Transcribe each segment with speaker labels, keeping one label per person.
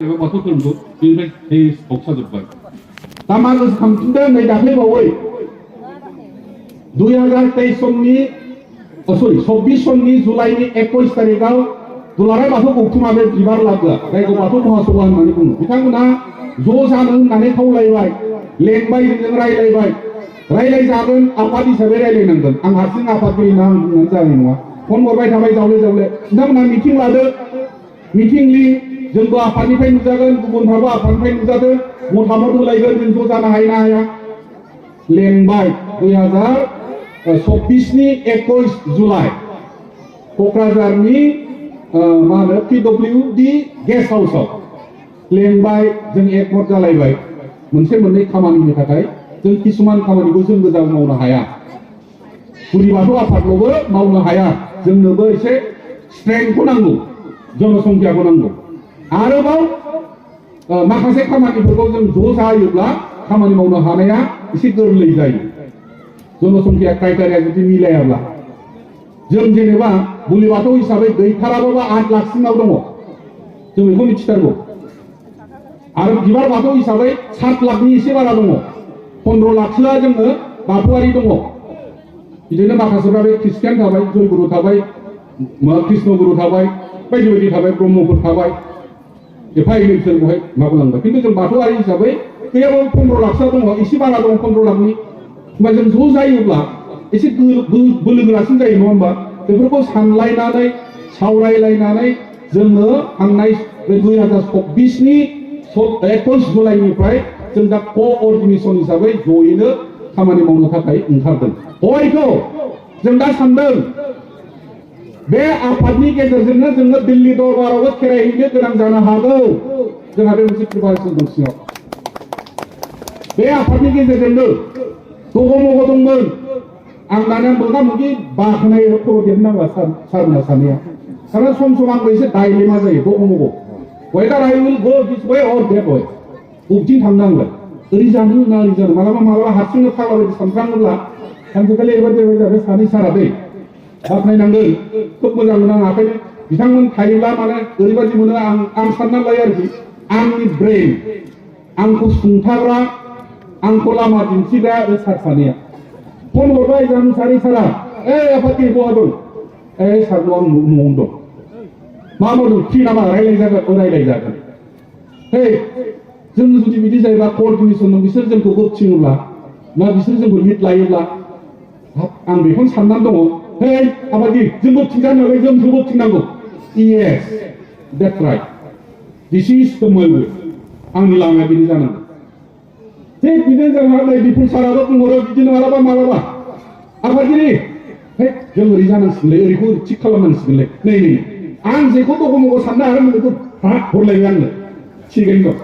Speaker 1: बाथौ धोरोमखौ बेनिफ्राय गावसाजोब्बाय
Speaker 2: दा मा गोसोखांफिनदों नै दाख्लैबावै 2023 सननि सरि 24 सननि जुलाइनि 21 तारिखआव दुलाराय बाथौ गौथुमा बे बिबार लाबोआ जायखौ बाथौ महासभा होननानै बुङो बिथांमोना ज' जानो होननानै खावलायबाय लेंबाय जोंजों रायलायजागोन आफाद हिसाबै रायलायनांगोन आं हारसिं आफादगिरि ना आं बुंनानै जानाय नङा फन हरबाय थाबाय जावले बिथांमोना मिटिं लादो मिटिं लिंक जोंबो आफादनिफ्राय नुजागोन गुबुनफ्राबो आफादनिफ्राय नुजादों मतामत होलायगोन जों ज' जानो हायो ना हाया लेंबाय 2024 नि 21 जुलाइ क'क्राझारनि मा होनो PWD गेस्ट हाउसआव लेंबाय जों एकमत जालायबाय मोनसे मोननै खामानिनि थाखाय जों किसुमान खामानिखौ जों गोजा मावनो हाया गुदि बाथौ आफादल'बो मावनो हाया जोंनोबो एसे स्ट्रेंथखौ नांगौ जनसंख्याखौ नांगौ आरोबाव माखासे खामानिफोरखौ जों ज' जायोब्ला खामानि मावनो हानाया एसे गोरलै जायो जनसंख्या क्राइटेरिया जुदि मिलायाब्ला जों जेनेबा बुलि बाथौ हिसाबै गैथाराबाबो 8 लाखसिमाव दङ जों बेखौ मिथिथारगौ आरो बिबार बाथौ हिसाबै 7 लाखनि एसे बारा दङ 15 लाखसोआ जोङो बाथौआरि दङ बिदिनो माखासेफ्रा बे ख्रिस्टियान थाबाय जयगुरु थाबाय कृष्ण गुरु थाबाय बायदि बायदि थाबाय ब्रह्मफोर थाबाय एफा एनै बिसोर बेवहाय माबालांबाय खिन्थु जों बाथौआरि हिसाबै गैयाबाबो 15 लाखसोआ दङ एसे बारा दङ 15 लाखनि होमबा जों ज' जायोब्ला एसे बोलो गोरासिन जायो नङा होमबा बेफोरखौ सानलायनानै सावरायलायनानै जोङो थांनाय 2024 नि 21 जुलाइनिफ्राय जों दा क'अर्डिनेसन हिसाबै जयैनो खामानि मावनो थाखाय ओंखारदों हयथ' जों दा सानदों बे आफादनि गेजेरजोंनो जोङो दिल्ली दरबारावबो खेरायहैनो गोनां जानो हागौ जोंहा बे मोनसे प्रिपारेसन दं सिङाव बे आफादनि गेजेरजोंनो दगमग दंमोन आं दानिया मोगा मोगि बाखनाय खर' देरनांगौ सारना सानैया खारन सम आंबो एसे डाइलेमा जायो दगमग weather I will go this way और दैट वे बबेथिं थांनांगौ ओरै जानो ना ओरै जानो मालाबा हारसिंनो फाग्लाबायदि सानफ्राङोब्ला सानसेखालि एरैबायदि जाबाय सानै सारा दै बाखनायनांगोन खोब मोजां मोनो आं ओंखायनो बिथांमोन थायोब्ला माने ओरैबायदि मोनो आं सानना लायो आरोखि आंनि ब्रेन आंखौ सुंथाग्रा आंखौ लामा दिन्थिग्रा बे सार सानैया फन हरबाय जों सानै सारा आफादगिरि बहा दं सारनाव आं न'आवनो दं मा मावदों फ्रि नामा रायलायजागोन हे जों जुदि बिदि जायोब्ला क'अर्डिनेसन बिसोर जोंखौ बोथिङोब्ला ना बिसोर जोंखौ लिड लायोब्ला आं बेखौनो साननानै दङ हे आफादगिरि जों बोथिंजानांगौ जों बोथिंनांगौ येस दैट्स राइट दिस इज द माय वे आंनि लामाया बिदि जानांगौ थिग बिदिनो जोंहा नै बिपुल साराबो बुंहरो बिदिनो मालाबा आफादगिरि हे जों ओरै जानांसिगोनलै ओरैखौ थिग खालामनांसिगोनलै नै आं जेखौ दगमग साननो हागोन बेखौ हरलायबाय आंनो थिगैनो दं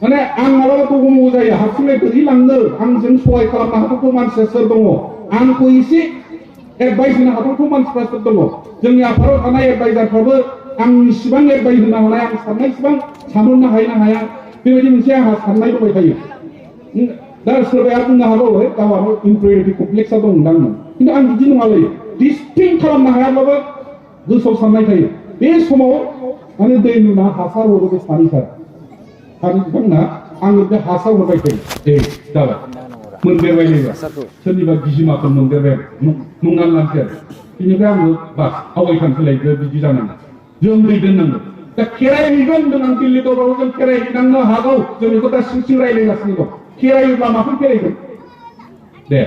Speaker 2: माने आं मालाबा दगमग जायो हारसिंलाय बोरै लांनो आंजों सहाय खालामनो हाथावथाव मानसिया सोर दङ आंखौ एसे एडभाइस होनो हाथावथाव मानसिफ्रा सोर दङ जोंनि आफादाव थानाय एडभाइजारफ्राबो आं इसिबां एडभाइस होनो हानाय आं साननाय इसिबां सानहरनो हायो ना हाया बेबायदि मोनसे आंहा साननाय दंबाय थायो दा सोरबाया बुंनो हागौ गावहाबो इनफेरियरिटि कमप्लेक्सआ दं होनदां खिन्थु आं बिदि नङालै डिस्टिंक्ट खालामनो हायाब्लाबो गोसोआव साननाय थायो बे समाव माने दै लुना हासार हरो बे सानै सार आरो बिथांमोना आङो बे हासार हरबाय थायो जाबाय मोनदेरबाय नैबा सोरनिबा बिजिमाफोर मोनदेरबाय नंनानै लानोसै आरो बेनिफ्राय आङो बास आवगायखानसैलाय बिदि जानांगौ जों दै दोननांगौ दा खेरायहैगोन होनदों आं दिल्ली दरबाराव जों खेरायहैनांनो हागौ जों बेखौ दा सिं रायलायगासिनो दं खेरायोब्ला माखौ खेरायगोन दे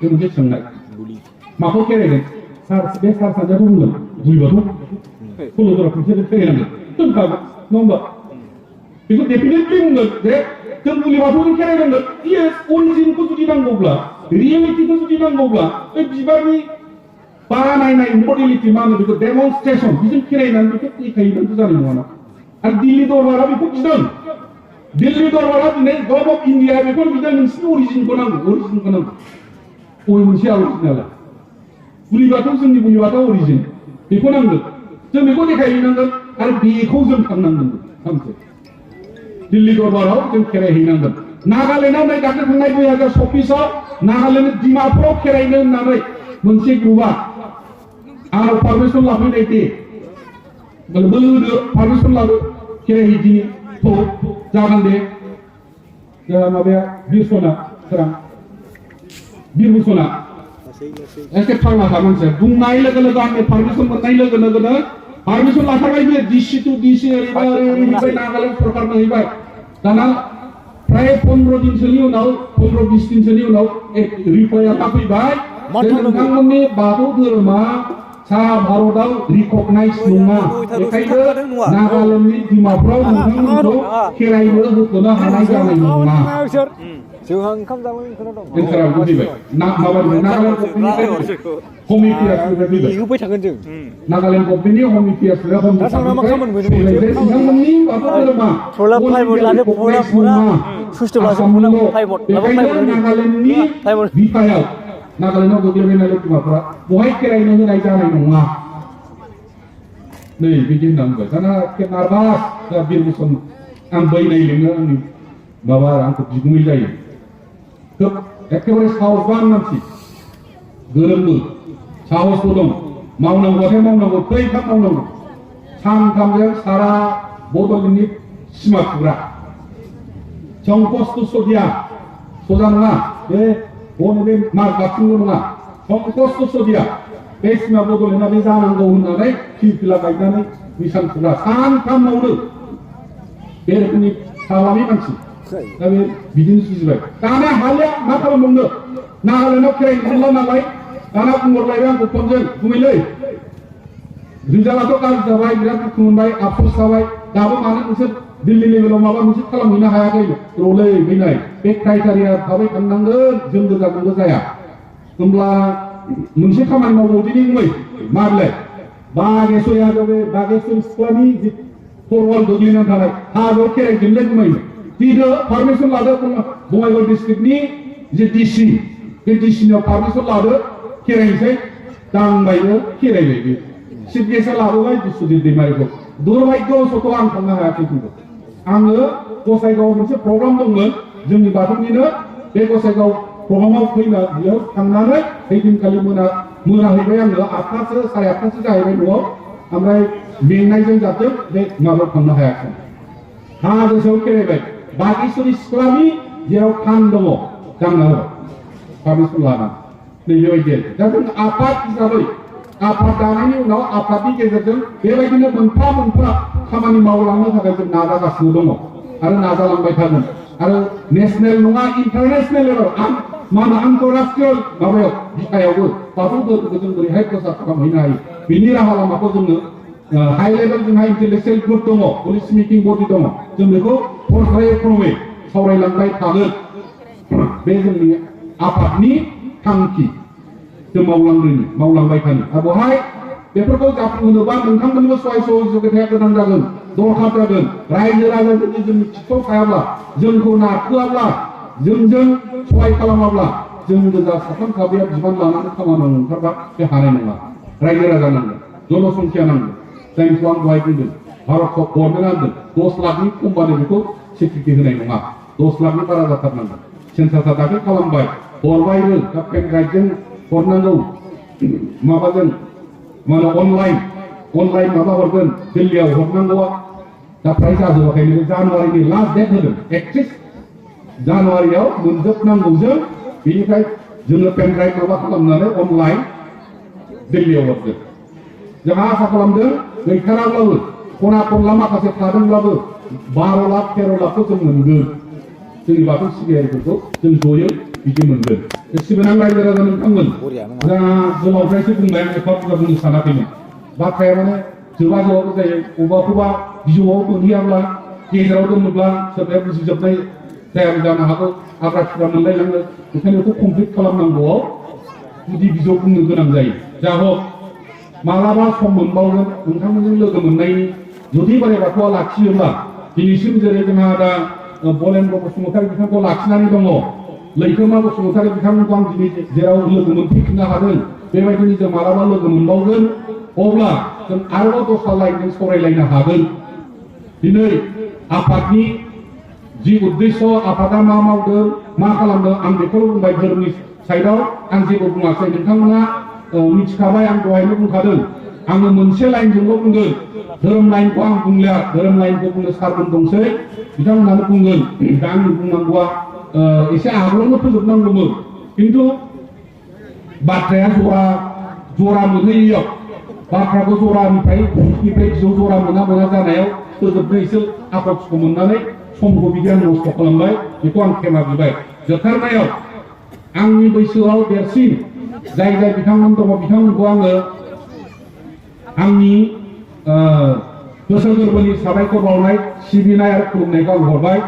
Speaker 2: जों मोनसे सोंनाय माखौ खेरायगोन बे सार सानजायाथ' बुंगोन बुलि बाथौ क'क्राझाराव खनसे खेरायनांगोन दोनखागोन नङा होमबा बेखौ डेफिनेटलि बुंगोन जे जों बुलि बाथौजों खेरायनांगोन येस अरिजिनखौ जुदि नांगौब्ला रियेलिटिखौ जुदि नांगौब्ला बे बिबारनि बानायनाय मडेलिटि मा होनो बेखौ डेमनस्ट्रेसन बिजों खेरायनानै बेखौ देखायनांगौ जानाय नङाना आरो दिल्ली दरबारा बेखौ बिदों दिल्ली दरबारा दिनै गभर्नमेन्ट अफ इन्डिया बेखौ बिदों नोंसिनि अरिजिनखौ नांगौ बबे मोनसे अरिजिनाला बुलि बाथौ जोंनि बुलि बाथौ अरिजिन बेखौ नांगोन जों बेखौ देखायहैनांगोन आरो बेखौ जों थांनांगोन सानसे दिल्ली दरबाराव जों खेरायहैनांगोन नागालेण्डआव नै दाख्लै थांनाय 2024 नागालेण्ड डिमापुराव खेरायनो होननानै मोनसे ग्रुपआ आंनाव पारमिसन लाफैनाय दे बोलो पारमिसन लाबो खेराइ दिनैथ' जागोन दे जोंहा माबाया बिरसना सोरां बिरभुसना एसे फाग्लाखा मानसिया बुंनाय लोगो लोगो आंनि पारमिसन मोननाय लोगो लोगोनो पारमिसन लाथारबाय बे डिसि टु डिसि ओरैनिफ्राय नागालेण्ड सरकारनो हैबाय दाना प्राय 15 दिनसोनि उनाव 15-20 दिनसोनि उनाव रिपर्टआ फैबाय नोंथांमोननि बाथौ धोरोमा साहा भारताव रिकगनाइज नङा बेखायनो नागालेण्डनि बिमाफ्राव नोंथांमोनखौ खेराइनो होथ'नो हानाय जानाय नङा
Speaker 3: जोंहा ओंखाम जानानै खोनादों
Speaker 2: एन्सारा फैबाय नागालेण्ड गभर्नमेन्टनिफ्राय हम एफेयार्सनिफ्राय फैबाय
Speaker 3: होबाय थागोन जों
Speaker 2: नागालेण्ड गभर्नमेन्टनि हम एफेयार्सनिफ्राय हम नोंथांमोननि बाथौ धोरोमा बेखायनो नागालेण्डनि बिफायाव नागालेण्डआव गोग्लैनाय बिमाफ्रा बहाय खेराइनो होनाय जानाय नङा नै बिदि होनना बुंबाय दाना नार्भास दा बिरभुसन आं बैनाय लिङो आंनि माबा आंखौ बिगुमै जायो खोब एखेबारे साहसबान मानसि गोरोंबो साहसबो दं मावनांगौबाथाय मावनांगौ खैथाब मावनांगौ सानथामजों सारा बड'लेण्डनि सिमा थुग्रा संकस तुसदिया सजा नङा बे बे मार गाबसिनल' नङा संकस तुसदिया बे सिमा बड'लेण्डआ बे जानांगौ होननानै फिरफिला गायनानै मिसान थुग्रा सानथामावनो बे रोखोमनि सालामि मानसि दा बे बिदिनो जुजिबाय दाना हालिया मा खालामबावनो नागालेण्डआव खेराइ मोनला नालाय दाना बुंहरलायबाय आंखौ फनजों बुङैलै रिजाल्टआथ' गाज्रि जाबाय बिराद दुखु मोनबाय आफस'स जाबाय दाबो मानो नोंसोर दिल्ली लेभेलाव माबा मोनसे खालामहैनो हायाखै रलै बैनाय बे क्राइटेरिया थाबाय थानांगोन जों गोजाजोंबो जाया होमब्ला मोनसे खामानि मावबावदिनि बुंबाय माबलाय बागेश्वर यादव बे बागेश्वर सिख्लानि जि फरवाल गोग्लैनानै थानाय हाजोआव खेराइजोंलाय बुंबायनो दिदो पारमिसन लादो बङाइगाव डिस्ट्रिक्टनि जे डिसि बे डिसिनियाव पारमिसन लादो खेराइनोसै दांबायनो खेराइबाय बे चिफ गेस्टआ लाबोबाय बिश्वजित दैमारिखौ दुर्भाग्यवशत आं थांनो हायाखै खिन्थु आङो गसाइगावआव मोनसे प्रग्राम दंमोन जोंनि बाथौनिनो बे गसाइगाव प्रग्रामाव फैना बेयाव थांनानै ओइदिनखालि मोनाहैबाय आङो 8थासो 8:30 जाहैबाय न'आव ओमफ्राय मेंनायजों जाबजों बे माबायाव थांनो हायाखै हाजोआव खेराइबाय बागेश्वरी सिख्लानि जेराव थान दङ दांना होबाय पारमिसन लानानै नैबेबायदि आरो दा जों आफाद हिसाबै आफाद दानायनि उनाव आफादनि गेजेरजों बेबायदिनो मोनफा मोनफा खामानि मावलांनो थाखाय जों नाजागासिनो दङ आरो नाजालांबाय थागोन आरो नेसनेल नङा इन्टारनेसनेल लेभेल मा होनो आन्तराष्ट्रीय माबायाव बिखायावबो बाथौ धोरोमखौ जों बोरैहाय प्रसार खालामहैनो हायो बिनि राहा लामाखौ जोङो हाई लेभेल जोंहा इन्टेलेक्चुयेल ग्रुप दङ पुलिस मिटिं बडि दङ जों बेखौ फरायक्रमै सावरायलांबाय थागोन बे जोंनि आफादनि थांखि जों मावलांबाय थानो आरो बहाय बेफोरखौ जाफुंहोनोबा नोंथांमोननिबो सहाय सहयोगिताया गोनां जागोन दरखार जागोन रायजो राजा जुदि जोंनि थिखौ थायाब्ला जोंखौ नारखोआब्ला जोंजों सहाय खालामाब्ला जों गोजा साथाम साब्रैया बिबान लानानै खामानियाव ओंखारबा बे हानाय नङा रायजो राजा नांगोन जनसंख्या नांगोन जायखौ आं दहाय बुंदों भारत गभर्नमेन्टआ होनदों 10 लाखनि खमबानो बेखौ सिक्रिटि होनाय नङा 10 लाखनि बारा जाथारनांगोन सेन्सासा दाखिल खालामबाय हरबायबो दा पेन ड्राइभजों हरनांगौ माबाजों माने अनलाइन माबा हरगोन दिल्लीयाव हरनांगौआ दा फ्राय जाजोबाखैनो जानुवारिनि लास्ट डेट होदों 31 जानुवारियाव मोनजोबनांगौ जों बेनिफ्राय जोङो पेन ड्राइभ माबा खालामनानै अनलाइन दिल्लीयाव हरदों जोंहा आसा खालामदों गैथाराब्लाबो खना खनला माखासे थादोंब्लाबो 12 लाख 13 लाखखौ जों मोनगोन जोंनि बाथौ सिबियारिफोरखौ जों जयै बिदि मोनगोन सिबिनां रायजो राजा नोंथांमोन दा गोलावद्रायसो बुंबाय आं एफा बुरजा बुंनो सानाखैमोन बाथ्राया माने जोबाबो जायो बबेबा बिजौआव मोनहैयाब्ला गेजेराव दोनोब्ला सोरबाया बुजिजोबनाय जायाबो जानो हागौ आग्रा थुग्रा मोनलायलाङो बेखायनो बेखौ कमप्लिट खालामनांगौआव गुदि बिजौ बुंनो गोनां जायो जा हक मालाबा सम मोनबावगोन नोंथांमोनजों लोगो मोननायनि जुदि बोराइ बाथौआ लाखियोब्ला दिनैसिम जेरै जोंहा दा बलेन्द्र बसुमतारी बिथांखौ लाखिनानै दङ लैथोमा बसुमतारी बिथांमोनखौ आं दिनै जेराव लोगो मोनफैफिननो हादों बेबायदिनो जों मालाबा लोगो मोनबावगोन अब्ला जों आरोबाव दस्रा लाइनजों सावरायलायनो हागोन दिनै आफादनि जि उद्देश्य आफादा मा मावदों मा खालामदों आं बेखौल' बुंबाय धोरोमनि साइडआव आं जेबो बुङाखै नोंथांमोना मिथिखाबाय आं दहायनो बुंखादों आङो मोनसे लाइनजोंल' बुंगोन धोरोम लाइनखौ आं बुंलिया धोरोम लाइनखौ बुंनो सारमोन दंसै बिथांमोनानो बुंगोन दा आंनि बुंनांगौआ एसे आगोलावनो फोजोबनांगौमोन खिन्थु बाथ्राया जरा मोनहैयैयाव बाथ्राखौ जरानिफ्राय जरा मोना जानायाव फोजोबनो एसे आखरखौ मोननानै समखौ बिगियान नस्थ' खालामबाय बेखौ आं खेमा बिबाय जोबथारनायाव आंनि बैसोआव देरसिन जाय बिथांमोन दङ बिथांमोनखौ आङो आंनि गोसो गोरबोनि साबायखर बावनाय सिबिनाय आरो खुलुमनायखौ आं हरबाय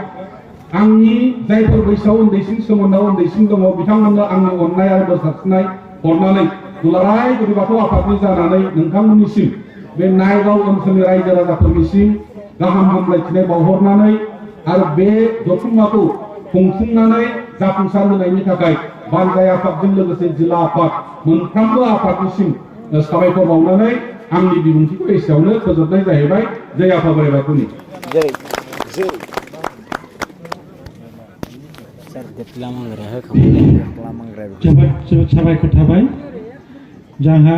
Speaker 2: आंनि जायफोर बैसोआव उन्दैसिन सोमोन्दोआव उन्दैसिन दङ बिथांमोननो आंनि अननाय आरो बोर सारस्रिनाय हरनानै दुलाराय गुदि बाथौ आफादनि जानानै नोंथांमोननिसिम बे नायगाव ओनसोलनि रायजो राजाफोरनिसिम गाहाम हामलायथिनाय बावहरनानै आरो बे जथुम्माखौ खुंफुंनानै जाफुंसार होनायनि थाखाय बानजाय आफादजों लोगोसे जिल्ला आफाद मोनफ्रोमबो आफादनिसिम साबायखर बावनानै आंनि बिबुंथिखौ एसेयावनो फोजोबनाय जाहैबाय जय आफा बोराइ बाथौनि
Speaker 3: जोबोद साबायखर थाबाय जोंहा